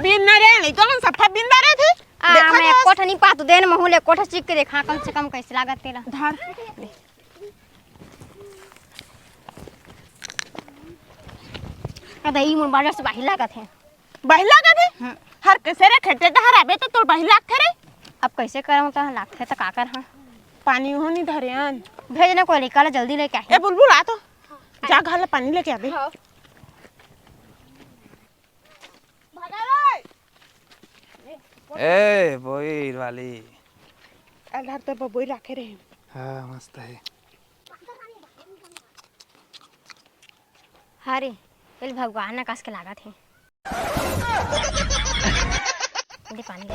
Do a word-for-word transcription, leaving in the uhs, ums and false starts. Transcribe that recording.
Pin न रे, लइका मन सफा बिन डारे थे। आ, देखा मैं जास। कोठा नहीं पातू देन महू ले कोठा चिक के देखा कम से कम कैसे लागत तेला। धर। अरे ई मोर बाजार से बाहिर लागत हे। बाहिर लागत हे? हम्म। हर कैसे रे खेते डहर आबे तो तोर बाहिर लागथे रे। अब कैसे करहूं त लागथे त का करहूं? पानी हो नहीं धरे अन। भेज ना कोई लइका ला जल्दी लेके आही। ए बुलबुल आ तो। जा घर ले पानी लेके आबे। हाँ। ए बोईर वाली। आधार तो बबोई राखे रहे। हाँ मस्त है। हरे, एल भगवान न कस के लागत हे। दे पानी दे।